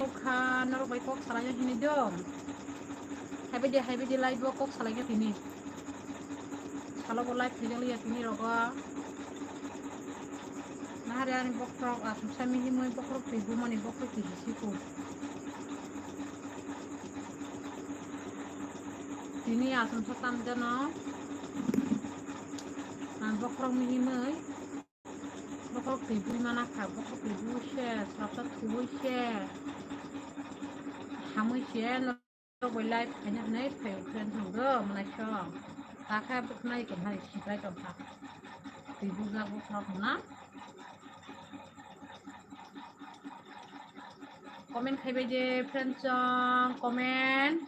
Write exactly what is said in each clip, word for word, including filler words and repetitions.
Kha norok bai kok salaina hini do. Haibaidi, haibaidi live o kok salaina tini. Salo bo live khaijak liya tini rogo. Nahari ani bokhorok aswk sami himwi bokhorok twi bumani bokhorok twi hisiku. Tini aswk sa tamjano. Ang bokhorok mihimwi. Bokhorok twi bui mana kha, bokhorok twi bui se, srapsa thuwi se. Hamwi se, norok bai live khaina hwnwi phai friend thang do, mwnai song. Ta kha bwkhnai tong hai, sikrai tong kha. Twi bujak bokhorok hwnna. Comment khaibai de friend song, comment.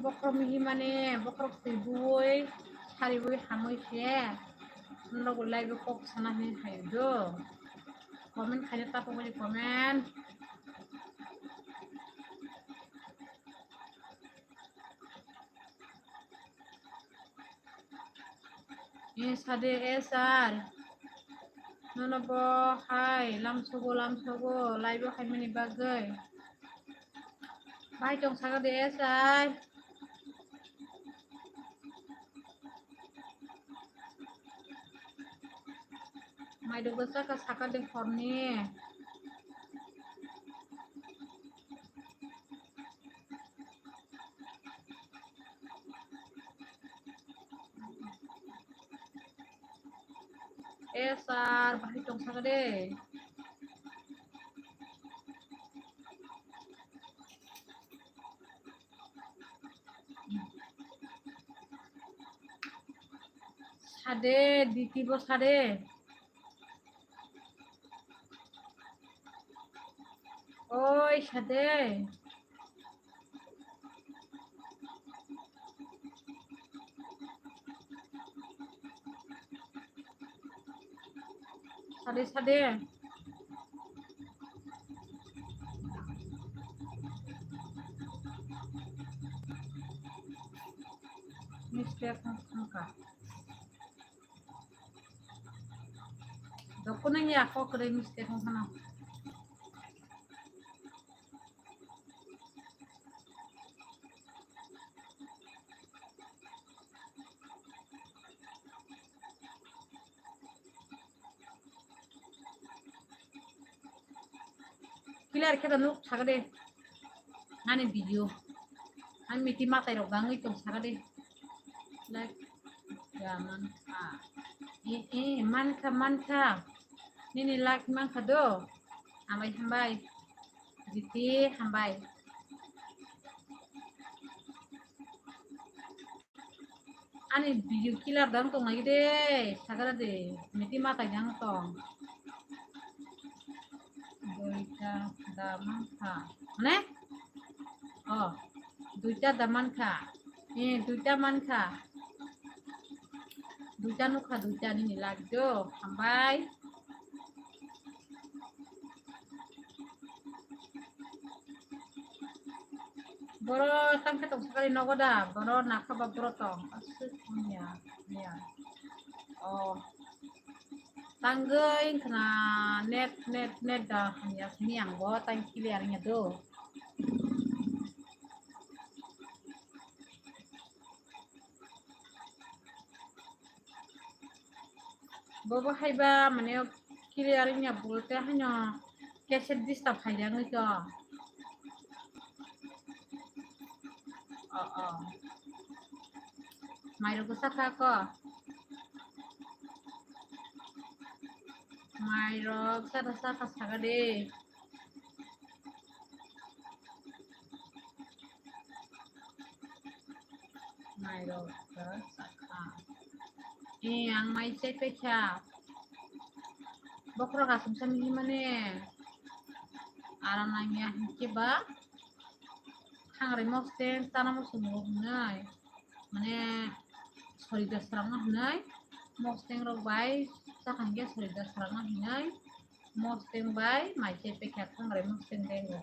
Bokhorok mihimani, bokhorok twi bui, sari bui hamwi se. Norok live o kok sana hini hai do. Comment khaina ta pogoni comment. Eh, sade, eh, sir. Nono bo hai lamsogo, lamsogo, live o khaimani bagwi. Bai tong saka de, eh, sir. Mai dogda saka saka de horni. Eh, sir, bahai tong saka de. Sade, diti bo sade. Oi, sade. Sade, sade. Mistake wngkha. Dokunani ako kwrwi mistake wngkhano. Clear khe da nuk thaga de. Ani video. Ani miti matai rok bangwi tong thaga de. Like, ya, mankha. Eh, eh, mankha, mankha. Nini like mankha do. Hambai, hambai. Jiti, hambai. Ani video clear dang tong lagi de, sagara de, miti matai dang tong. Duita da mankha. Mane? Oh, duita da mankha. Eh, duita mankha. Duita nukha, duita nini like do. Hambai. Boro tangkhe tong sakali nogo da, boro nakha ba boro tong. Aswk wngya, ya. Oh. Tangwi wngkhna net, net, net da hamya sini ang bo tang clear wngya do. Bobo haiba mane clear wngya bolte haino cassette disturb hai wngwi to. Oh, oh. Mairok bwsa kha ko. Mairok bwsa bwsa kha saga de. Mairok bwsa kha. Eh, ang mai chai paikha. Bokhorok aswk sa mihimani. Aram nangya hinkhe ba. Thangrai mosteng chana muchungo hwnwi, mane, sori da srangno hwnwi, mosteng rok bai chakha hinkhe sori da srangno hwnwi, mosteng bai mai chai paikha thangrai mosteng dengo.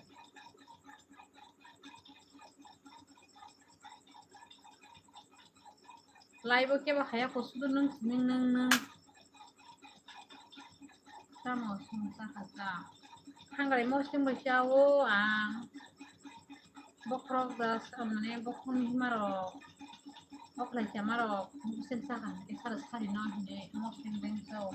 Live o kebo haya ko sudu nwng, nwng, nwng, nwng. Tamo song saka ta. Hangrai mosling bai chao ang. Bokhorok da sa-, mane bokhorokni hima rok, bokhlai chama rok, bwswk sakha hwnkhe sara sari no hinwi mosling bai chao.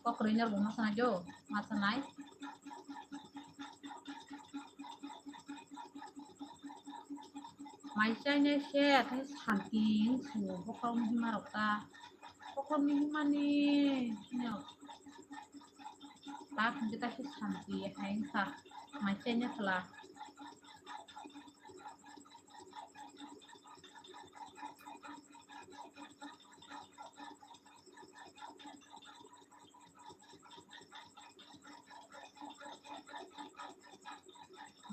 Kokrwi norok bo ma sanai do, ma sanai. Mai chainai se, tei santi wngsu, bokhorokni hima rok ta. Bokhorokni himani, no. Tak hwnkhe ta se santi hai wngkha, mai chainai khwla.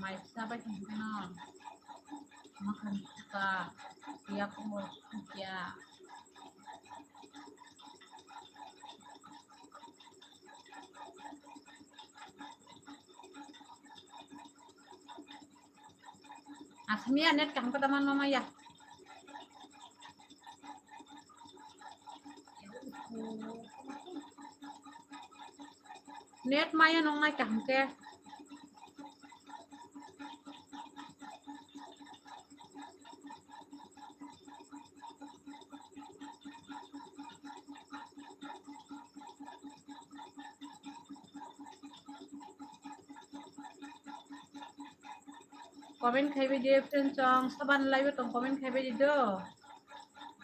Mai chabai hwnkhe no, mwkhang kha, yapo kha. Asmiya net kaham khe da manma maya. Net maya nongnai kaham khe. Comment khaibai di friend chong, saban live tong comment khaibai di do.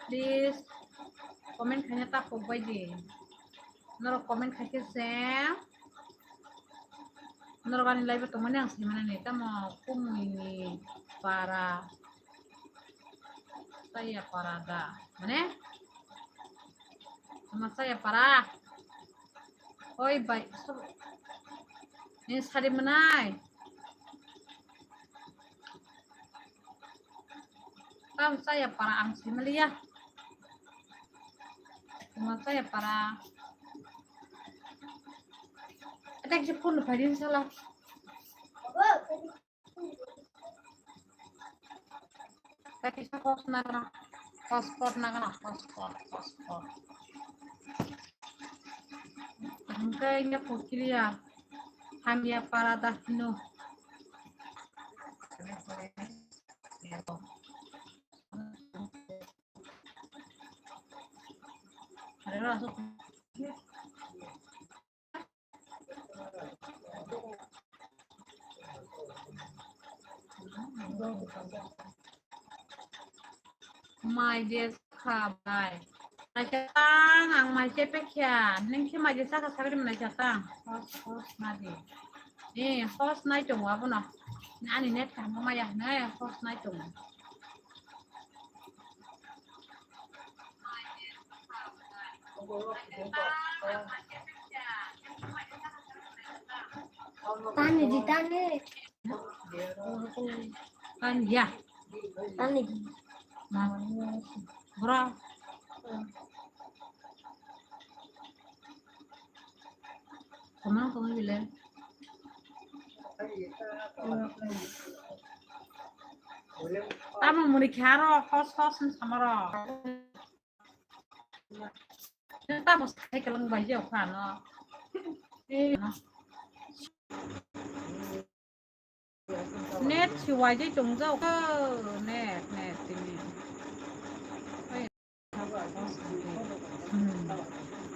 Please comment khaina ta pok bai di. Norok comment khaikhe se norok ani live tongmani ang saimanani tamo kumui ni para. Chaya para da. Mane? Tama chaya para. Oi bai. Ni sari manai. Tam chaya para ang simaliya. Tama chaya para. Atak je phone phai din sala. Tei kisa hos nagana, hotspot nagana, hotspot, hotspot. Hingke ya pokiriya, hamya para da hino. Mai je kha bai. Mai se tang ang mai se pekha. Neng se mai je saka sakri mai se tang. Hos, hos nadi. Eh, hos nai tongo abono. Ani net kaham maya hwnwi hos nai tongo. Tani di tani. Tani ya. Tani di. Bro. Tamo muni kharo hos hos samaro. Tamo sai kalang bai jao khano. Net si waijai tongjak o, net, net tini. Oi. Hmm.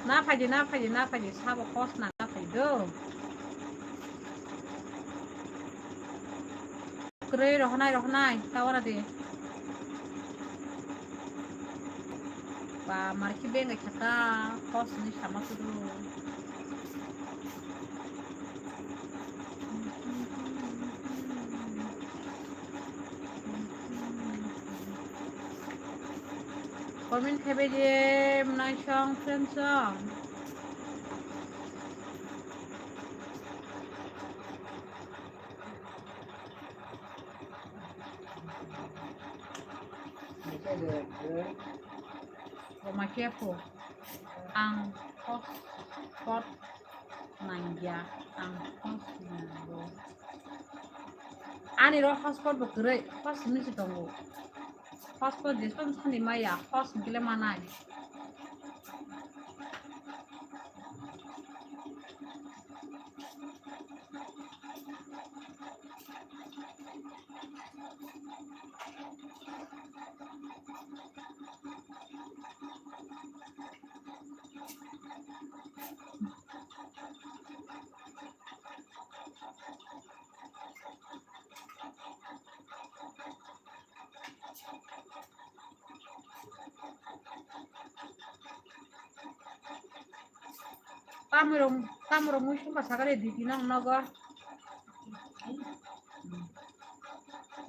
Na phaidi, na phaidi, na phaidi, sabo kos na, na phaidi do. Kwrwi rohonai, rohonai, tawara di. Ba, marki bengai khaka, kos ni sama kudu. Comment khaibai di, mwnai song, friend song. Roma kepo ang hotspot nangya, ang hotspot nango. Ani ro hotspot bo kwrwi, hot hinwi se tongo. Hotspot jespan sani maya, hot hinkhe le manai. Tamurok, tamurok mui songkha sakha de, diti nong nogo.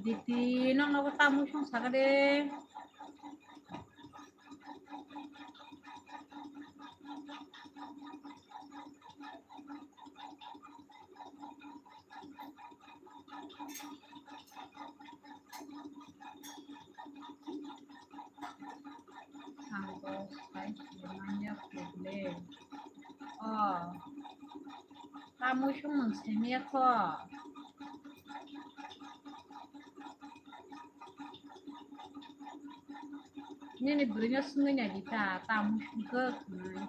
Diti nong nogo tamui song sakha de. Ang bo sai se manya problem. O, tamui song nang semiya kho. Nini bwrwino swngwi naidi ta, tamui song khe khwnai.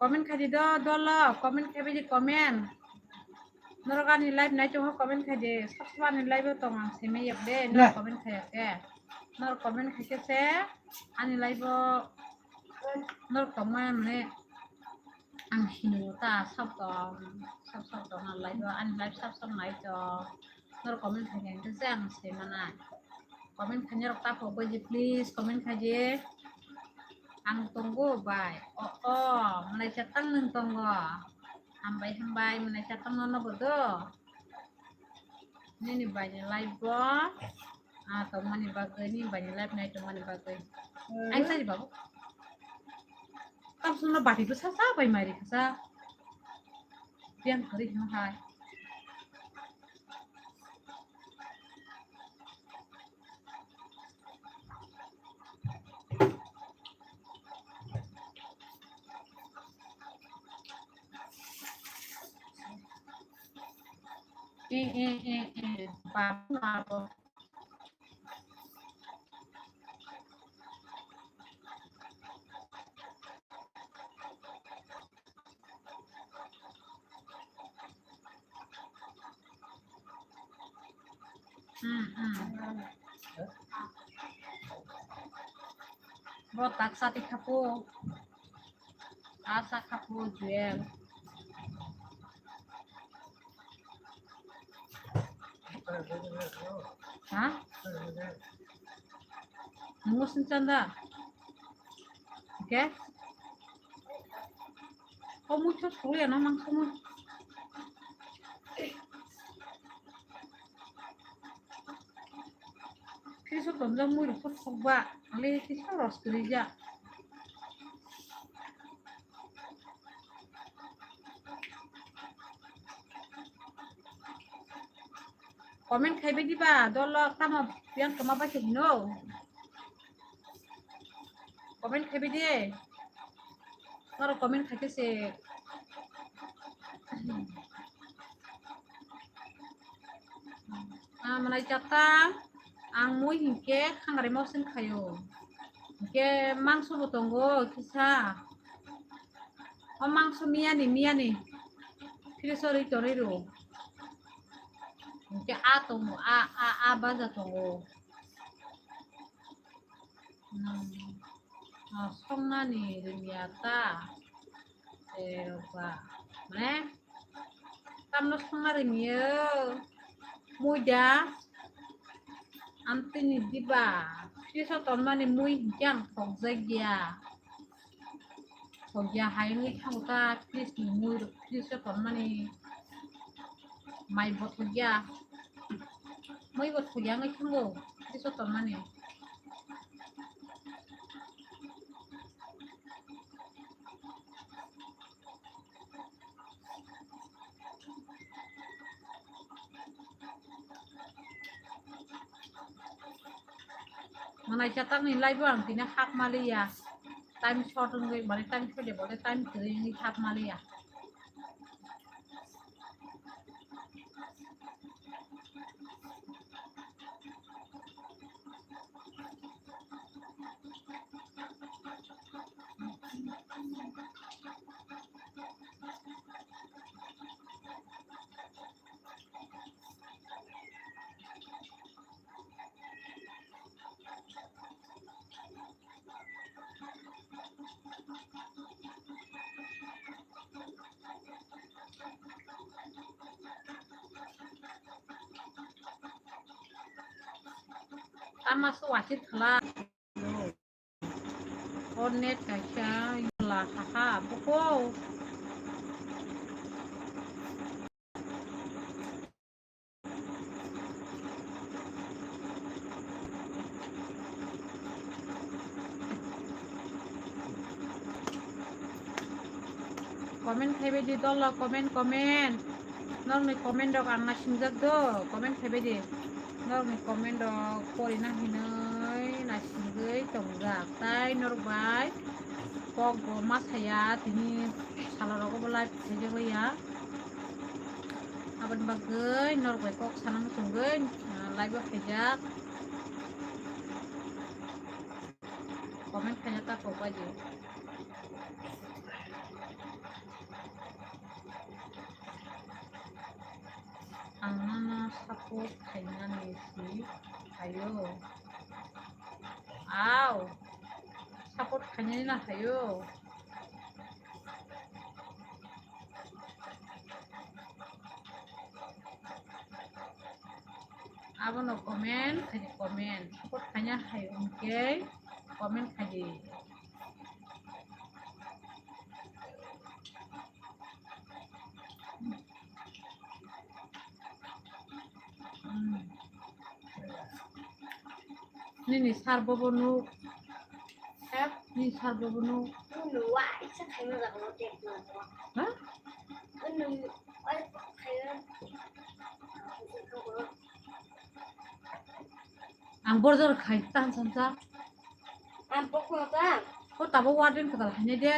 Comment khai di do, dolo, comment khai di, comment. Norok ani live nai tongo, comment khai di. Sab sab ani live o tong ang simi yak de, norok comment khai yak de. Norok comment khai khe se ani live o norok tong maya mane ang hino ta sab tong, sab sab tong ani live o, ani live sab sab nai tong. Norok comment khai khe se ang se mana. Comment khainai rok ta phok bai di, please comment khai di. Ang tongo bai. O, o, mwnai chatang nwng tongo. Hambai, hambai, mwnai chatang no nogo do. Nini bai ni live bo. Ah, tongmani bagwi, nini bai ni live nai tongmani bagwi. Ai, sari babu. Tam sung no bati bwsa sa bai mari kasa. Piang kari hino hai. Eh, eh, eh, eh, babu abo. Hmm, hmm. Bo tak sati khapu. Asa khapu Jewel. Ha? Nungo sinchanda. Oke? Ko mucho suya na mangso mo. Kiso tonjak mui rok thok ba. Ale kiso ros kwrwi ja. Comment khai bai di ba, dolo tamo yang kama ba se hino. Comment khai bai di. Noro comment khai khe se. Ah, mwnai chata, ang mui hinkhe khangrwi mosing khaio. Hinkhe mangso bo tongo kisa. O mangso miyani, miyani. Fridge o rwi tonwi rw. Hinkhe a tongo, a, a, a baja tongo. Hmm. Ah, songnani rwngya ta. Eh, ba. Mane, tamno songna rwngya. Muida. Amtwini diba. Fridge o tonmani mui hinkhe ang thokjakya. Thokya hai wngwi thango ta, fridge ni mui rok, fridge o tonmani mai bo thokya, mui bo thokya wngwi thango, fridge o tonmani. Ang naikha tamni live o ang tini hap maliya. Time short wngwi, mane time short de bole time kwrwi wngwi hap maliya. Tama se wasir khala. O net kaisa la kha buko. Comment khaibai di dolo, comment, comment. Norokni comment rok ang naisingjakdo, comment khaibai di. Norokni comment rok porina hinwi naisingwi tongjak. Tai norok bai kok bo ma saya, tini salo rogo bo live khaijakliya. Aboni bagwi norok bai kok sana muchungwi, ah, live o khaijak. Comment khaina ta kok bai di. Ang nono support khainani si hayo. Aw, support khainani na hayo. Abono comment khaidi, comment. Support khaina hai hwnkhe comment khaidi. Hmm. Nini sir bobo nuk. Sir? Nini sir bobo nuk. Nuk nuwa, isa khaima jaga no tek nuwa. Ha? Nuk, ai, khaima. Ang borjor khai tan san sa. Ang pokno ta. Ko tabo warden ko tal hanya de.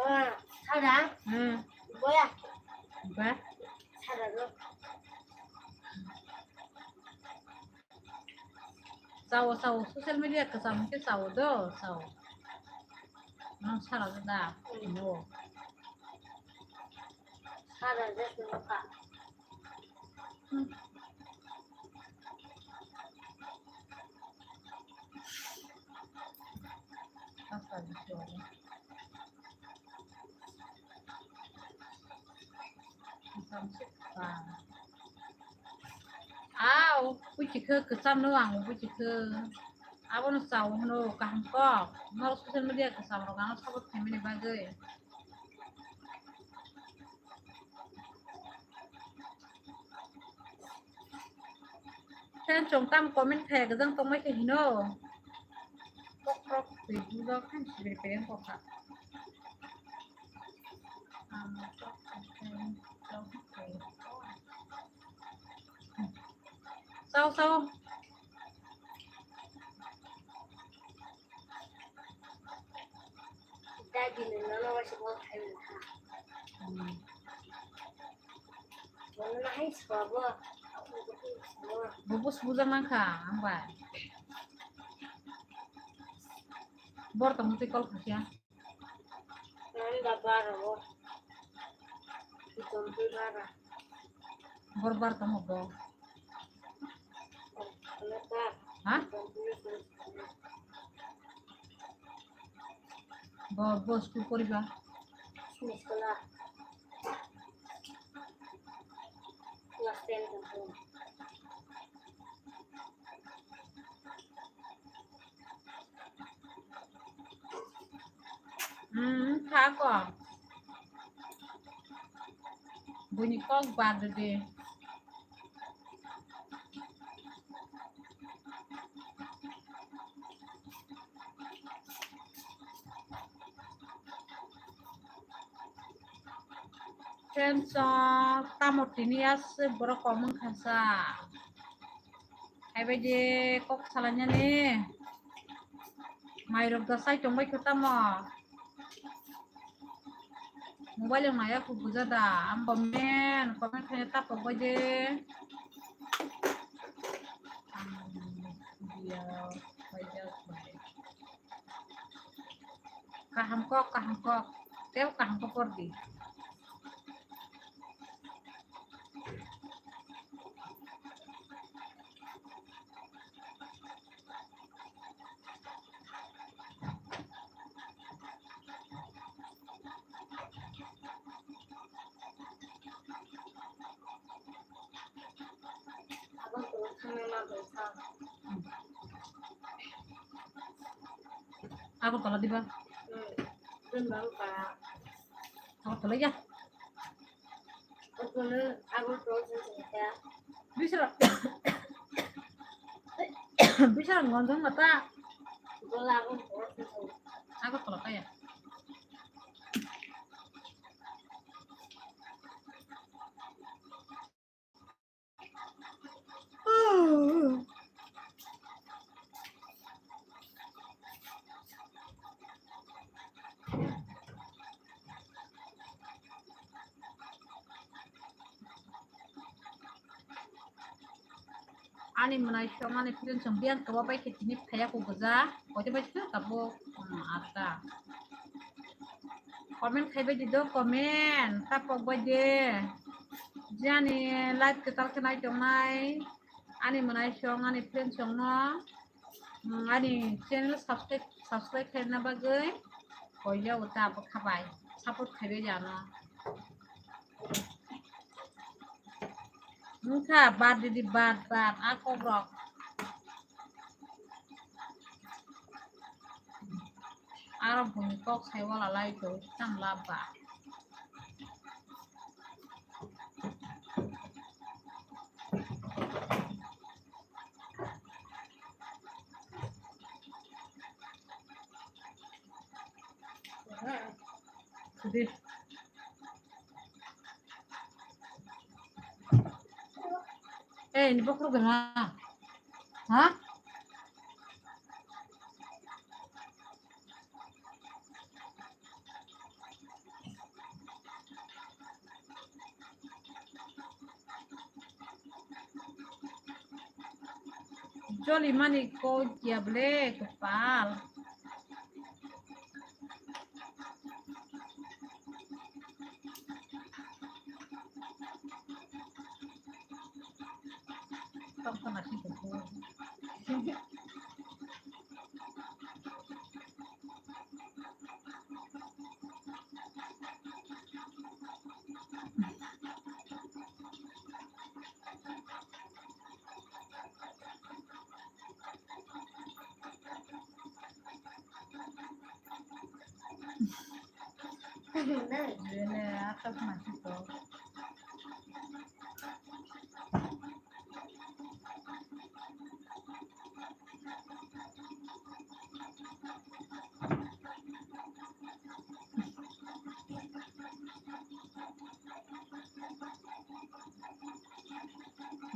Ah, sada. Hmm. Boya. Ba. Sada do. Sao, sao, social media kwcham khe sao do, sao. Nang sara da, no. Sara da, no ka. Hmm. Asa di sini. Aw, buchikhe kwcham no ang buchikhe. Abono chao hwno kaham kok. Norok social media kwcham rok ano support khaimani bagwi. Friend chwng tamo comment khaya gajang tongmai khe hino. Kok rok twi bujak khan sibiri peren kokha. Sao, sao. Daddy no nono waisa bo khai wngkha. Hmm. Bono hai sabo. Bobo sujak nangkha, ang bai. Bor tongmani twi call khaikha. Nanda bara bo. Itom twi bara. Bor bar tongmo bo. Nanda. Ha? Itom twi bara. Bo, bo school poriba? School. Class ten tongkha. Hmm, kha ko. Buini kok bar de. Friends, ah, tamo tini aswk borok kom wngkha sa. Naibaidi kok salainani. Mairok da sai tongbai kho tamo. Mobile rok naiya kho buja da. Ambo men comment khaina tapok bai de. Ang dia bai jak bai. Kaham kok, kaham kok. Teo kaham kok por di. Agartala diba? Agartala ya. Bisara. Bisara ngonjong mata. Agartala kaya. Ani mwnai song ani friend song biyang kwbang bai khe tini phaiya kho gwja. Koito bai khe tabuk, um, atta. Comment khai bai di do comment, tapok bai de. Jani live kwtal khe nai tongnai. Ani mwnai song ani friend song no, um, ani channel subscribe, subscribe khaina bagwi koiya o tabuk khabai. Support khai bai jano. Wngkha, bad didi, bad, bad, a kok rok. Aro buni kok sai wala lai to, tam laba. Sudi. Eh, ini bokrok gana. Hah? Joli mani kok ya ble kepal.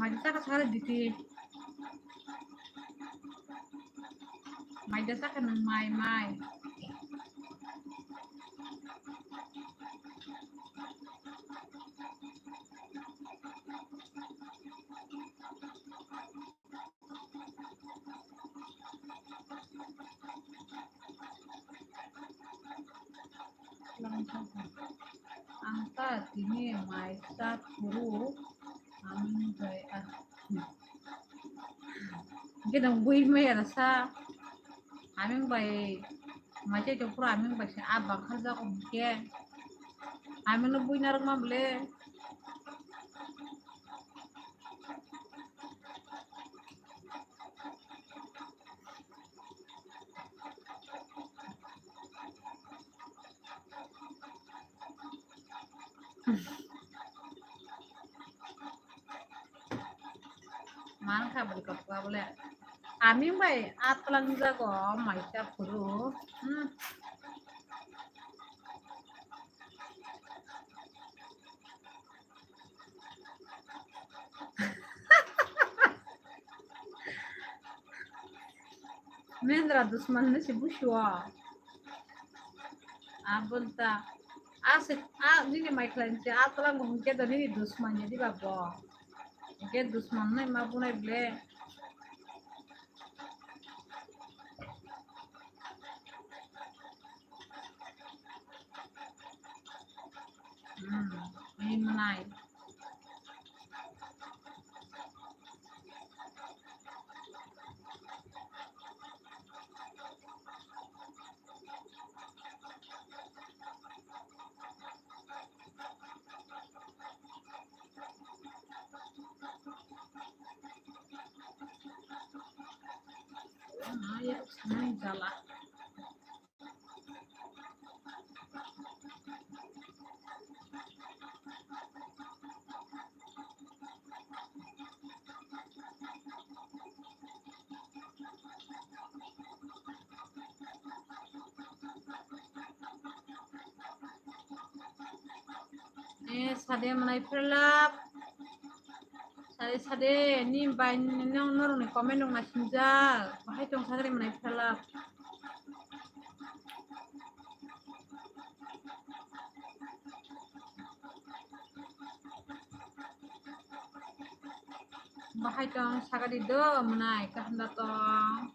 Mai da saka saka diti. Mai da saka nang mai mai. Ang ta tini mai ta kuru ang bai a. Gidang bui mai ara sa. Aming bai mai chai tong pura aming bai se a bang kha jago hingke. Aming no bui narwk ma ble. Mankha bwrwi kothok bole. Aming bai atlang jago maisa phuru. Hmm. Nendra dusman no se busuo. Abonta. Ase, a, nini mai khlai se, a tola mo hingke do nini dusman ya diba bo. Hingke dusman nai ma bunai ble. Hmm, ini menai. Jala. Eh, sade manai pherlap. Sade, sade, ni bai ni nang norok ni comment rok naisingja. Bahai tong sagri manai pherlap. Bahai tong sagadi do manai kaham da tong.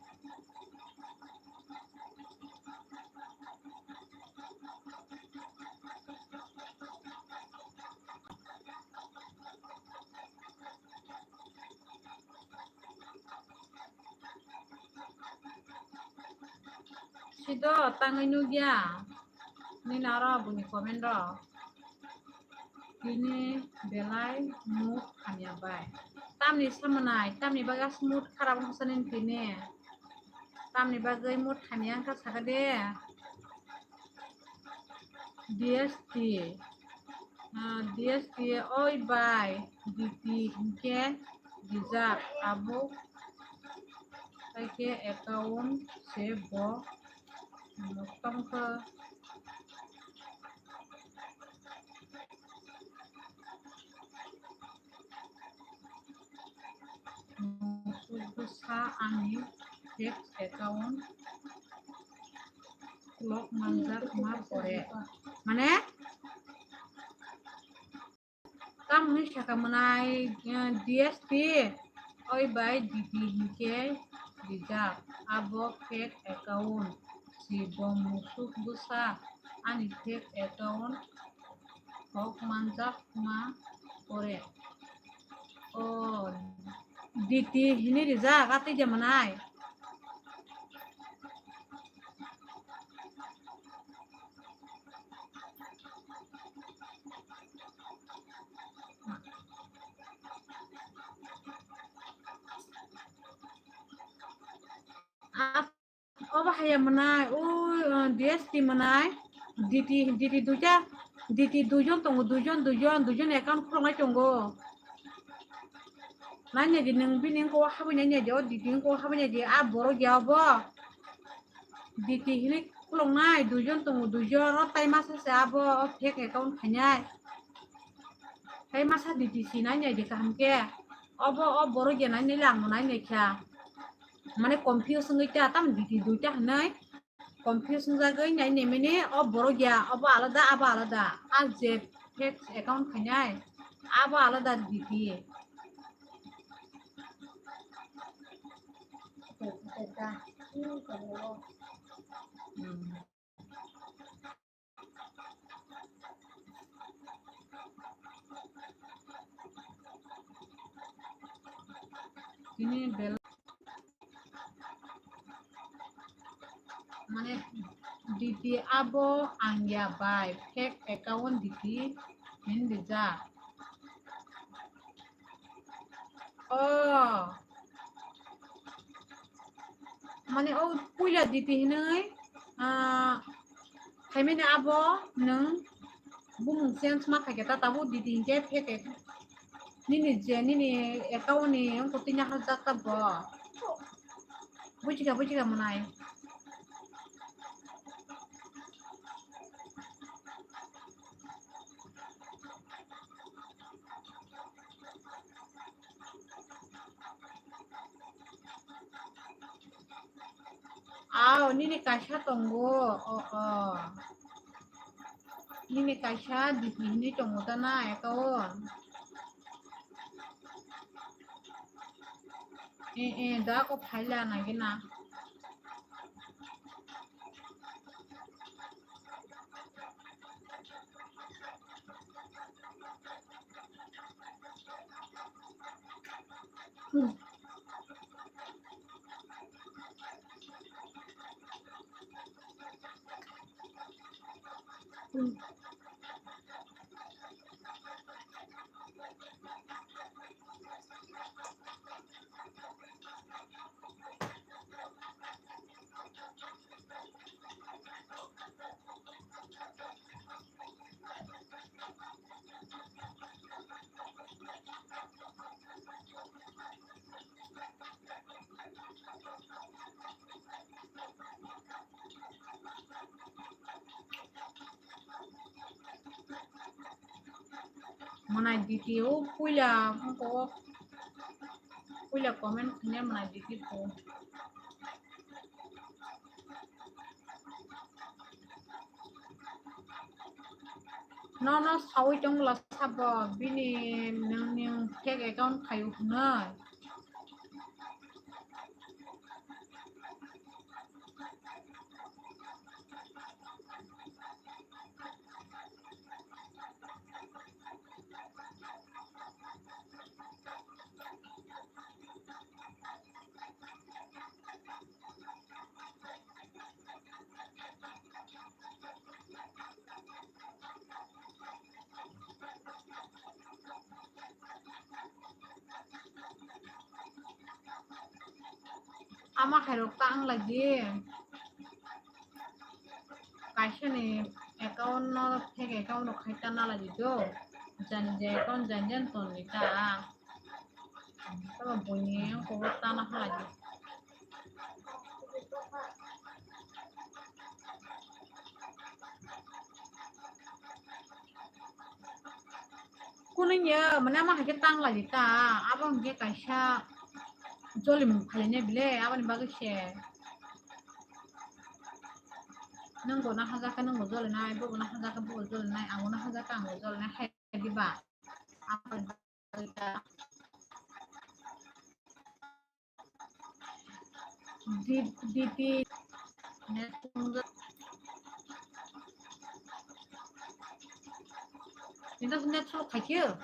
Sido tangwi nukya. Nini aro boni comment rok. Tini belai mood hamya bai. Tamni samanai, tamni bagwi aswk mood kharap wngkha nini tini? Tamni bagwi mood hamya wngkha saka de? D S T, ah, D S T oi bai, D T hinkhe rijak abo, haikhe account se bo tongkha. Bwsa ani fake account block manjak ma pore. Mane? Tamo hinwi sakha mwnai, eh, D S T, oi bai D T hinkhe rijak. Abo fake account. Si bo musuk bwsa ani fake account kok manjak ma pore. O, D T hinwi rijak, a twi de mwnai. A, obo haya mwnai, o, D S T mwnai, D T, D T duita, D T duijon tongo, duijon, duijon, duijon account khuluknai tongo. Nanya di nwng bini wngkha o habwi nanya di, o D T wngkha o habwi nanya di, a borok ya obo. D T hinwi khuluknai duijon tongo, duijon o tai masa se abo o fake account khainai. Tai masa D T si nanya di kaham khe. Obo o borok ya nanya lang nanya kha. Mane confuse wngwi ta tam D T duita hinwi. Confuse wngjagwi nai nemene o borok ya, obo alada, abo alada. A je fake account khainai, abo alada D T. Hmm. Tini bel-, mane, D T abo ang ya bai, fake account D T hin rijak. Oh. Mane o puila D T hinwi, ah, phaimani abo nwng bumung change ma khaikhe ta tabuk D T hinkhe fake. Nini je nini account ni wngkha tini hajak ta bo. Bujiga, bujiga mwnai. Aw, nini kaisa tongo. O, o. Nini kaisa D P hinwi tongo ta na account. Eh, eh, da ko phaila nagina. Mwnai D P o puila, puila comment khwne mwnai D P o. Nono sawi tongla sabo bini nini fake account khayu hwnwi. Ama khairok ta wng lai di. Kaisa ni account no fake account rok khai ta na lai di do. Jani je account jani jani ton ni ta. Tamo buini ang kobo tana halai di. Kuno ya, mana ma hake tang lai ta, abang ge kaisa jolim khaline bile, abani bagwi se. Nang bo na haja ka nang bo jole nai, bo na haja ka bo jole nai, ang na haja ka ang jole nai, hai diba. D P net slow khaikhe.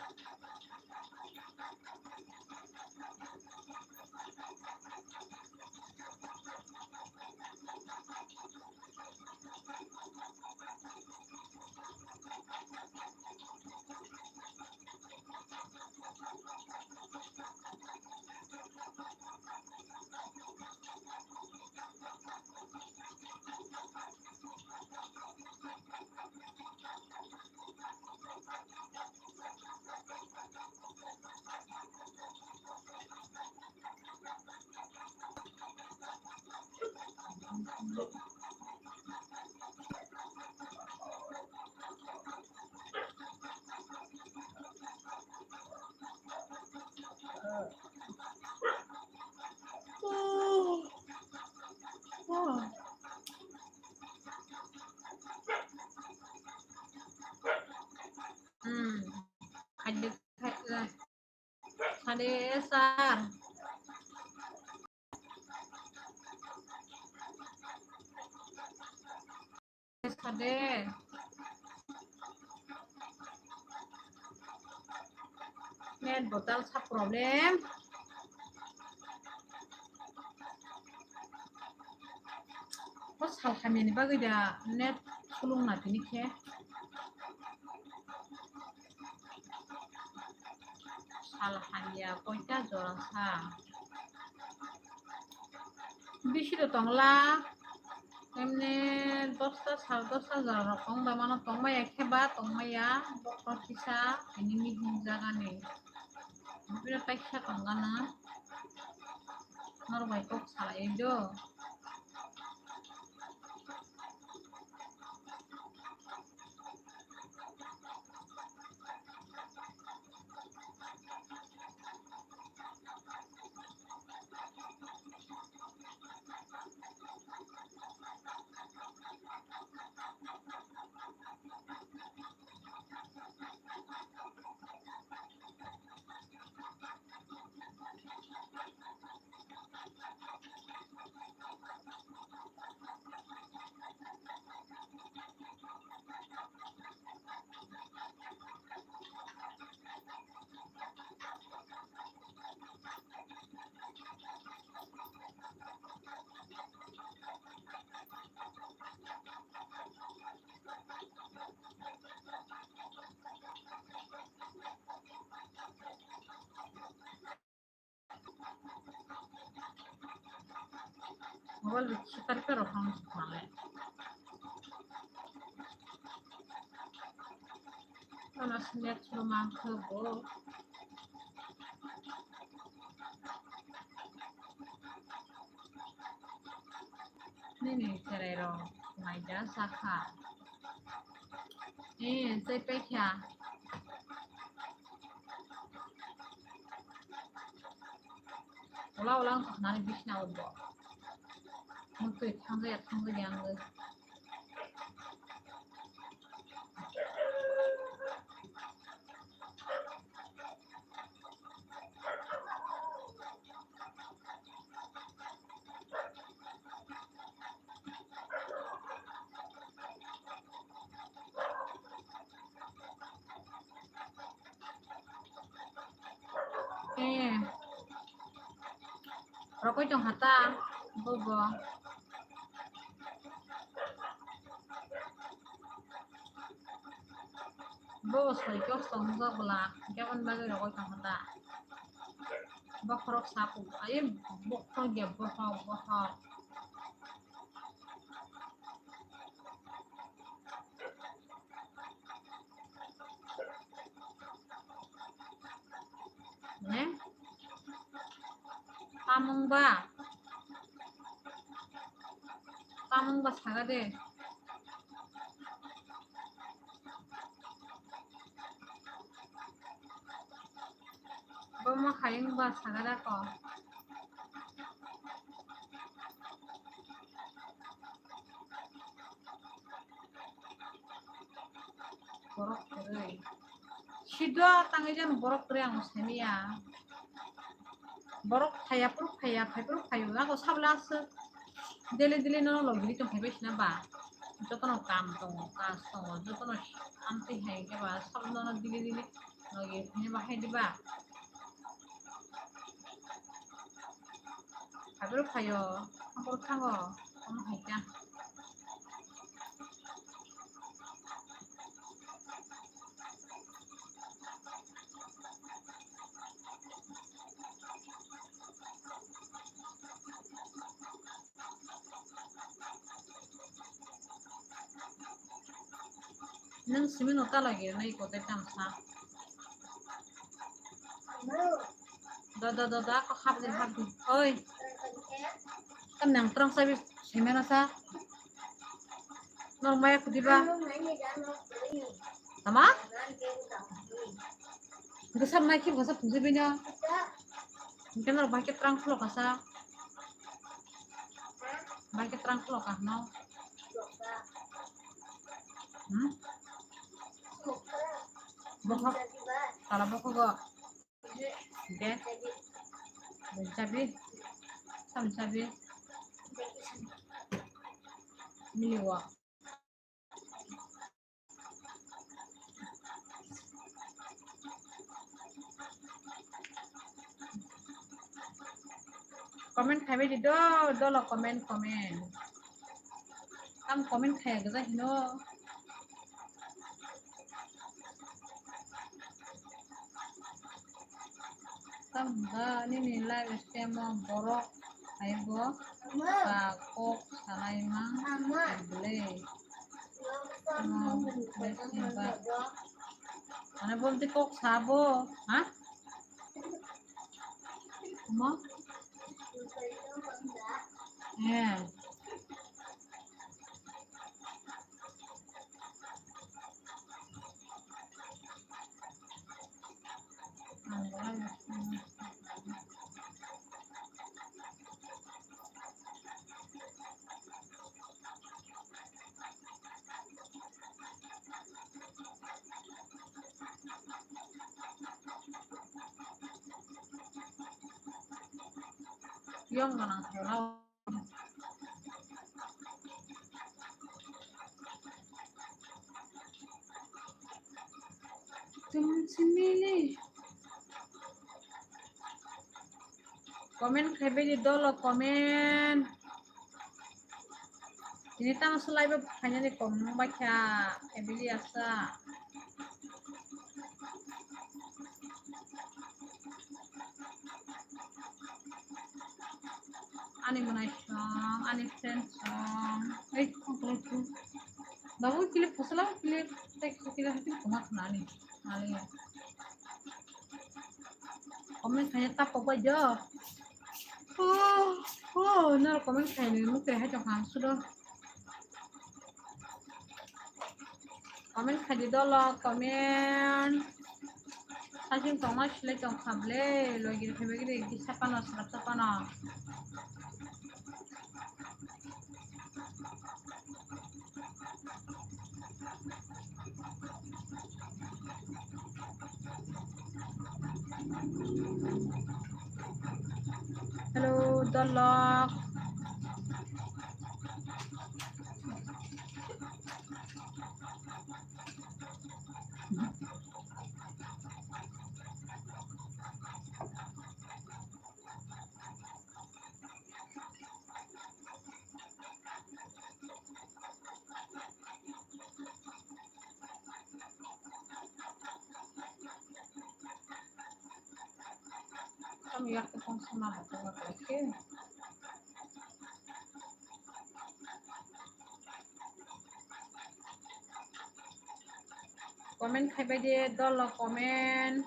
Hmm. Ada, ada. Sade, sir. Sade. Net botal sa problem. O sal hamyani bagwi da net sulung na tini khe. Sal hamya koita jora sa. Bisi do tongla. Emne dosta sal dosta jora rok tong bai mano, tong maya khe ba tong maya bokol kisa tini mihim jaga ni. Bira paisa tong gana. Nor bai kok salai do. Wal bi sipar pero hong male. Ano sinek chuma khe bo. Nini cherai rok naida sakha. Eh, tei paikha. Ola ola wngkha nani bisna o bo. Mutwi thangja ya thangja ya wngwi. Eh. Rokoi tong kha ta, bobo. Bobo soi kok tong jak bwla, hwnkhe aboni bagwi rokoi tong kha ta. Bokhorok sapu, ai bokhorok ya bokhorok, bokhorok. Ne? Tamung ba? Tamung ba saga de. Bo ma khayung ba saga da ko. Borok kwrwi. Sido tangwi jani borok kwrwi ang semiya. Borok phaiya phuru phaiya, phai phuru phaio. Ako sabla aswk. Daily daily no logiri tong phaibai sina ba. Jotono kam tongo, kaj tongo, jotono amtwi hai khe ba sabla no daily daily logiri phaiya ba hai di ba. Phai phuru phaio, phai phuru thango, omo hai khe. Nang simi no ta lagi nai ko te tam sa. Da, da, da, da, ko hap din, hap din. Oi. Kan nang terang sabi semena sa. Nor maya kudiba. Tama? Gasa mai kip gasa pungsi bina. Mungkin nor bahaya terang pulo kasa. Bahaya terang pulo kah no. Hmm? Bokok. Tala bokok go. De. Chabi. Sam chabi. Miliwa. Comment khaibai di do, dolo comment, comment. Ang comment khaya gajak hino. Tamda nini live stream o borok haibo ba kok salai mang bwle. Ano bolti kok sabo, ha? Mo? Eh. Yang mana? Tong chimili. Comment khaibai di dolo comment. Tini tang slai bo khainani kom nang bai kha ebili asa. Ani mwnai song, ani friend song. Ei, ang tolong tu. Babu kile phosla kile, tei kile hati koma khna ani. Ani. Comment khaina ta pokbai jo. Oh, oh, no comment khaina mukte hai tong khang sudo. Comment khaidi dolo, comment. Sasing tongma silai tong kha ble, logi rok phaibai gidi, gidi sapano, slap sapano. Hello, dolok. Tam yakupong sama batung lagi. Comment khaibai de, dolo comment.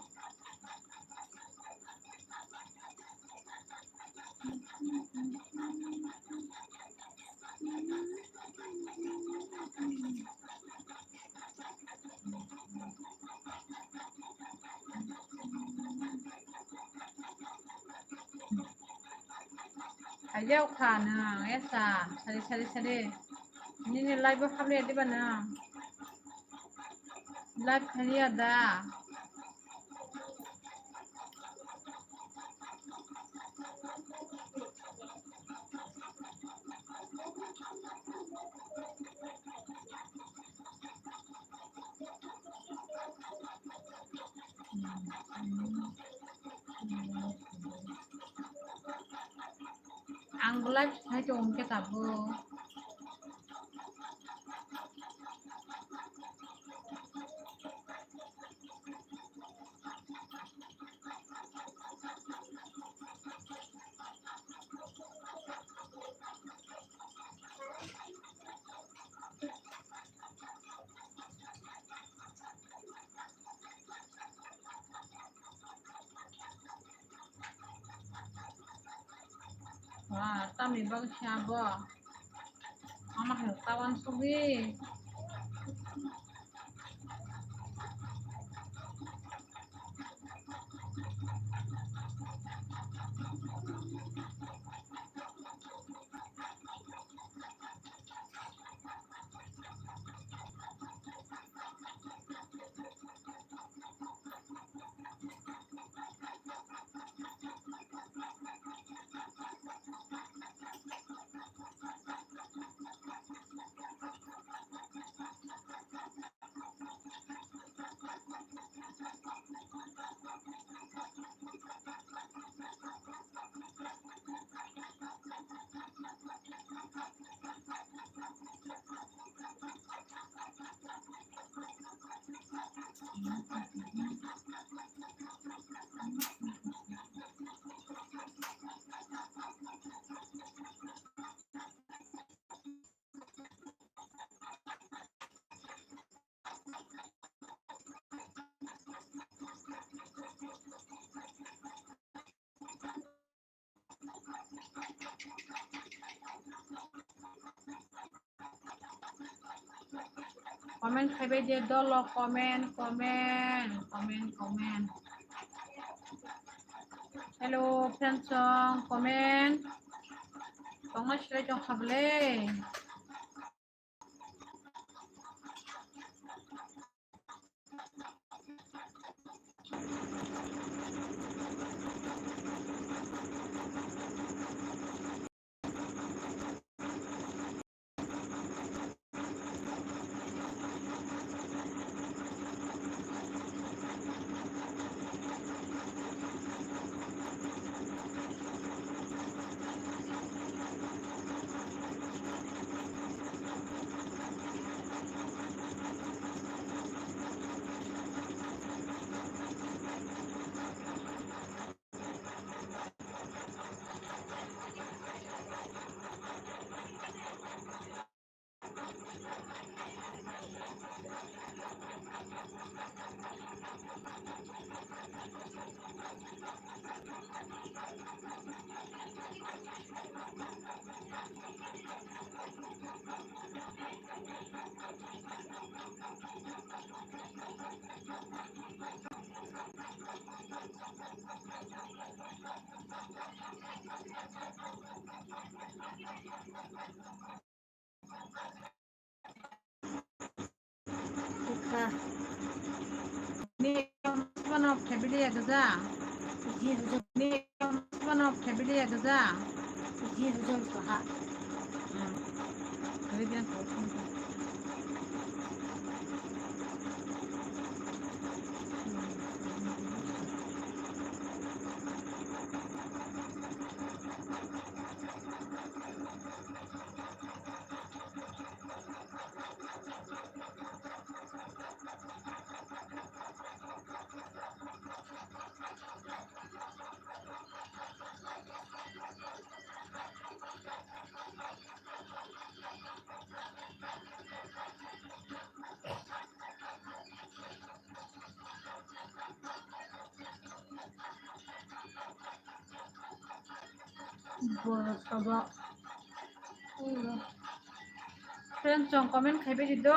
Khaijao kha nwng, esa, sari, sari, sari. Nini live o habliya diba nwng? Live khaiya da? Ang bo live khai tongo hwnkhe tabuk. Wah, tamni bagwi se abo. Ama hai tawan sugwi. Comment khaibai de dolo, comment, comment, comment, comment. Hello, friends song, comment. Tongma silai tong kha bwle. Khaibili ya gajang. Jil jil. Ni mano khaibili ya gajang. Jil jil kaha. Hmm. Khaibili ya gajang. Friends, chwng comment khaibai di do.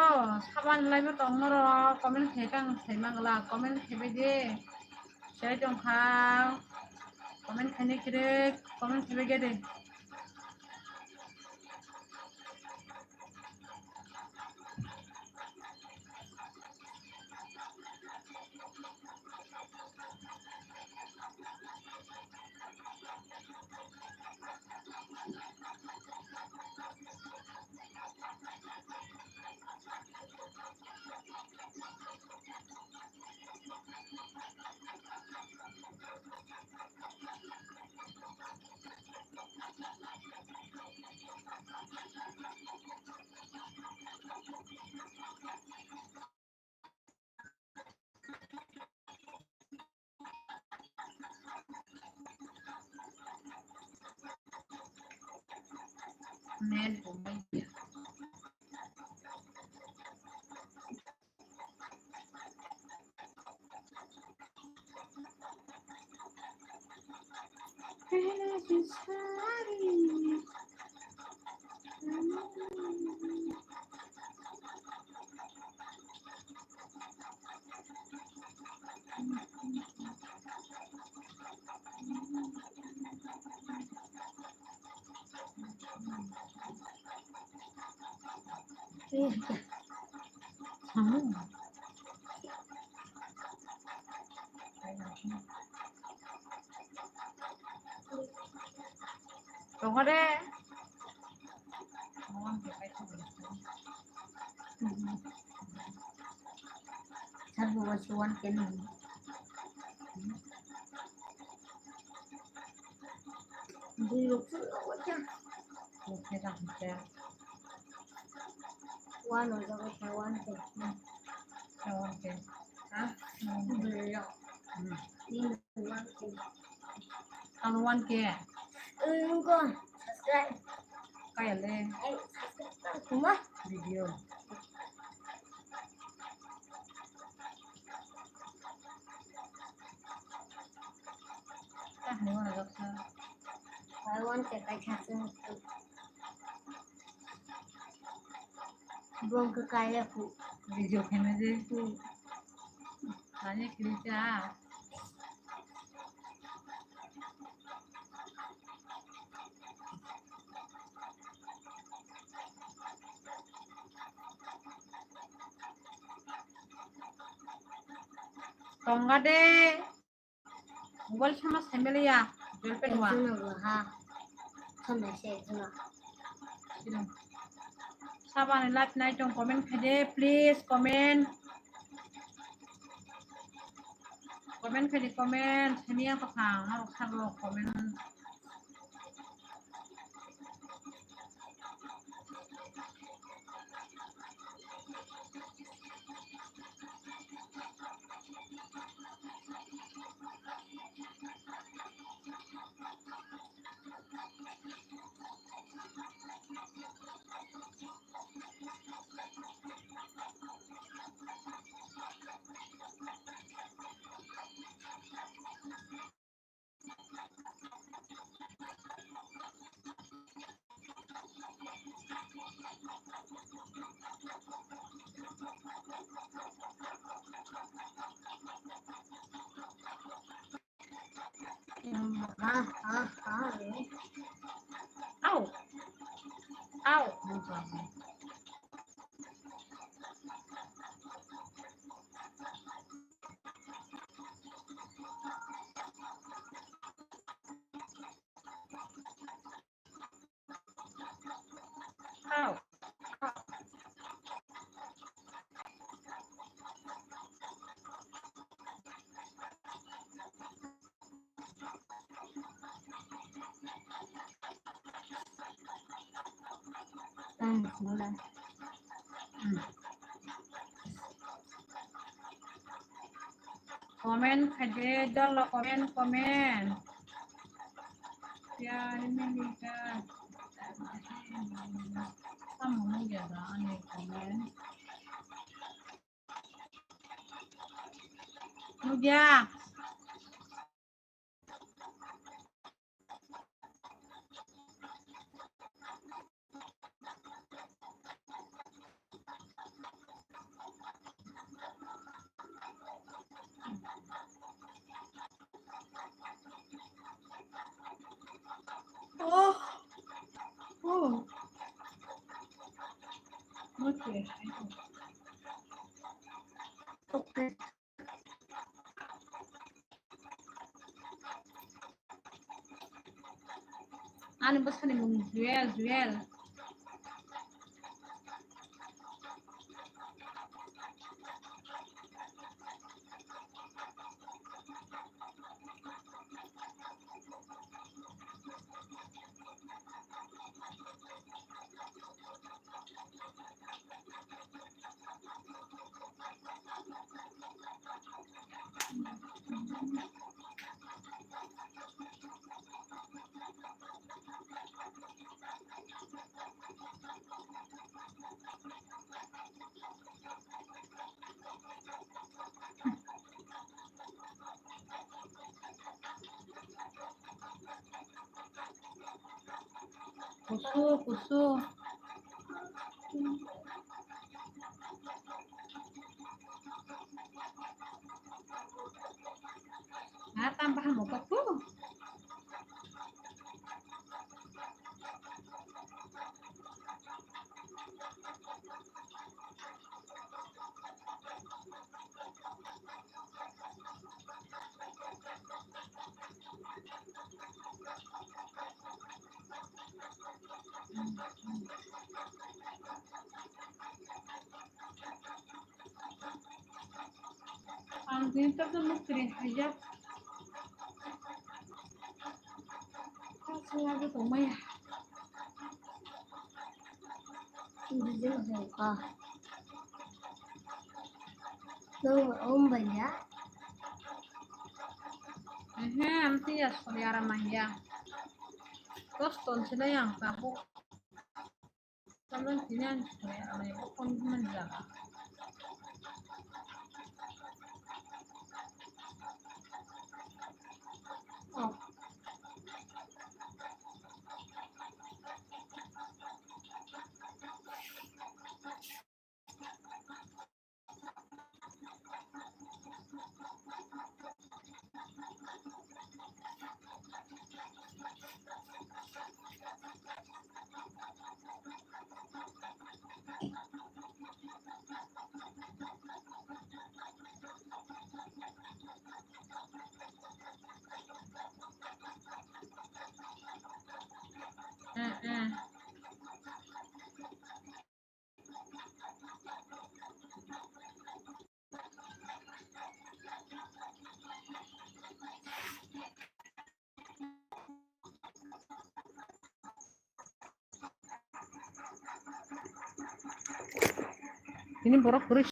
Saban live o tong norok comment khai kang sai mangla, comment khaibai di. Sai tong kha. Comment khaini khe comment khaibai di. Net bombai dia. Tongkha de. Sabo wasu one K nang. Dui rok tu rok wacha. Wacha dah wacha. One rok wacha one K. Wacha one K. Ha? Dui rok. Hmm. Ini one K. Ano one K. Nunggu subscribe. Kaya le. Ay, subscribe ka kuma. Video. Ah, ni mana dokter. Ay, one K kai khatung. Bongkha kaya ku. Video khaina je. Hmm. Kanya kiri cha. Tongga de. Mobile sama sambil ya, jolpet wa. Sino bo ha. Sama se sino. Sino. Sabani live nai tong comment khaide, please comment. Comment khaide comment, sini apa kang, harus harus comment. Ha, ha, ha, eh. Au. Au. Comment khaide, jollo comment, comment. Pyar mileka. Tamo nugya da ani comment. Nugya. Oh. Oh. Okay. Okay. Ani bwsani mung Jewel, Jewel. Kusu, kusu. Ah, tambah mo ka po. Ang din tak na mukri haya. Kasi lagi tumaya. Hindi mo ka. Nung umba ya? Ehe, ang tiya soriara maya. Dos ton sila yang tabuk. Kalan tinan soriara maya, bukon man jaga. Oh. Ini borok kwrwi